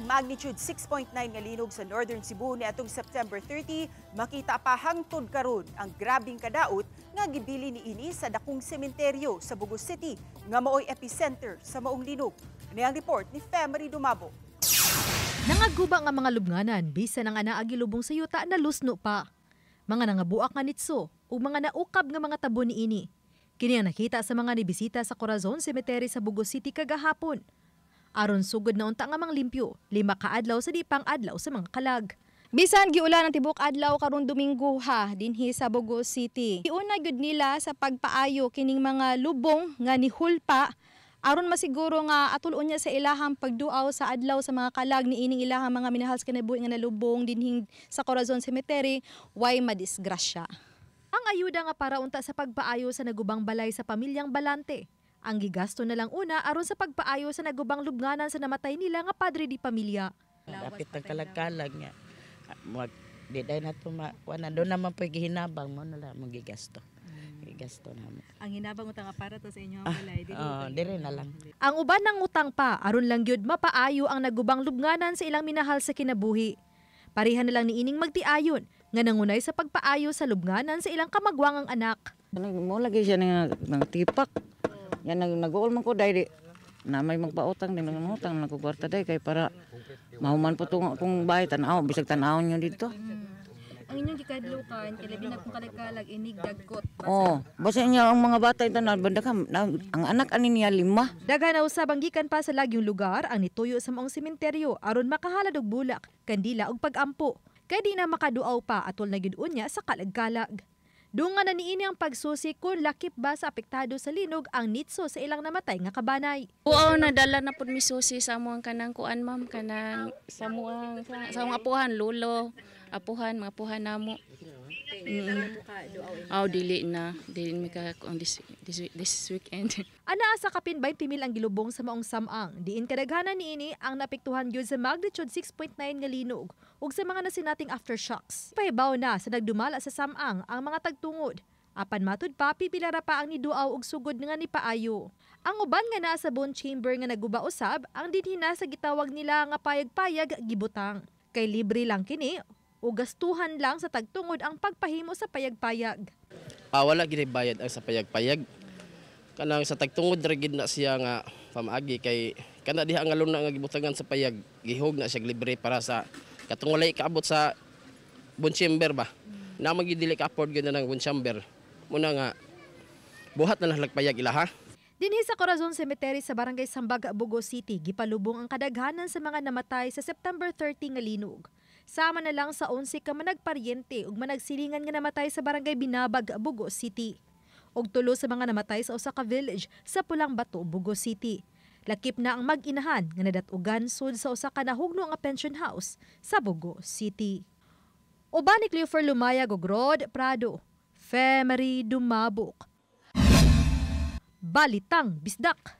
Bisan ang magnitude 6.9 nga linog sa Northern Cebu niadtong September 30, makita pa hangtod karon ang grabing kadaot nga gibili niini sa dakong sementeryo sa Bogo City nga maoy epicenter sa maong linog. Ani ang report ni Femery Dumabo. Nangaguba nga mga lubnganan bisan ang anaa gilubong sa yuta na lusno pa. Mga nangabuak nga nitso ug mga naukab nga mga tabo niini. Kini ang nakita sa mga nibisita sa Corazon Cemetery sa Bogo City kagahapon. Aron sugod na unta nga manglimpyo, 5 ka adlaw sa di pang adlaw sa mga kalag. Bisan giulan ang tibok adlaw karon Domingo ha dinhi sa Bogo City. Giuna gyud nila sa pagpaayo kining mga lubong nga nihulpa aron masiguro nga atol unya sa ilahang pagduaw sa adlaw sa mga kalag niining ilahang mga minahal sa kinabuhi nga nalubong dinhi sa Corazon Cemetery way madisgrasya. Ang ayuda nga para unta sa pagpaayo sa nagubang balay sa pamilyang Balante. Ang gigasto na lang una aron sa pagpaayo sa nagubang lubnganan sa namatay nila nga padre di pamilya. Dapat ang kalag-kalag nga. Mag, di dahil na ito na doon naman po gihinabang mo na lang magigasto. Gigasto na mo. Ang hinabang unta nga para to sa inyong balay. Oh, dire na lang. Ang uban ng utang pa aron lang gyud mapaayo ang nagubang lubnganan sa ilang minahal sa kinabuhi. Pareha na lang niining magtiayon nga nangunay sa pagpaayo sa lubnganan sa ilang kamagwangang anak. Mo lagi siya nga nagtipak. Yan nag-uol man ko dahil na may magpautang din mga utang na kwarta dahil kay para mahuman po tong akong bahay tan-aw bisag tan-awon nyo dito. Ang inyong gikadlukan kay labi na kung kalag-kalag inig dagkot. Oh, basta niya ang mga bata ito na banda ka na, ang anak ani niya 5. Daghan na usab ang gikan pa sa lagyong lugar ang nituyo sa maong sementeryo aron makahalad og bulak, kandila ug pagampo. Kay di na makaduaw pa atol na gyud unya sa kalag-kalag. Dungan na niini ang pagsusi kung lakip ba sa apektado sa linog ang nitso sa ilang namatay nga kabanay. Oo, nadala na pud mi susi sa amuang kanang kuan ma'am, kanang sa among apuhan, lulo, apuhan, mga apuhan namo. Aw, dili na, dili mi ka kuan this weekend. Anaa sa kapin 20 mil ang gilubong sa maong samang. Diin kadaghanan niini ang naapektuhan gyud sa magnitude 6.9 nga linog ug sa mga nasinating aftershocks. Pahibaw na sa nagdumala sa samang ang mga tagtungod. Apan matud pa, pipila ra pa ang niduaw og sugod nga nipaayo. Ang uban nga naa sa bone chamber nga naguba usab, ang dinhi na sa gitawag nila nga payag-payag gibutang. Kay libre lang kini o gastuhan lang sa tagtungod ang pagpahimo sa payag-payag. Wala gid bayad ang sa payag-payag. Kanang sa tagtungod ra gid na siya nga pamaagi kay kana diha nga luna nga gibutangan sa payag gihog na siya libre para sa katong walay kaabot sa bone chamber ba. Na man gid dili ka afford gyud na ng bone chamber. Muna nga buhat na lang payag ilaha. Dinhi sa Corazon Cemetery sa Barangay Sambag, Bogo City, gipalubong ang kadaghanan sa mga namatay sa September 30 nga linog. Sama na lang sa 11 ka managparyente ug managsilingan nga namatay sa Barangay Binabag, Bogo City. Ug 3 sa mga namatay sa usa ka village sa Pulang Bato, Bogo City. Lakip na ang mag-inahan nga nadat-ugan sud sa usa ka nahugno nga pension house sa Bogo City. Uban ni Cleofer Lumayag ug Rod Prado, Femery Dumabok. Balitang Bisdak.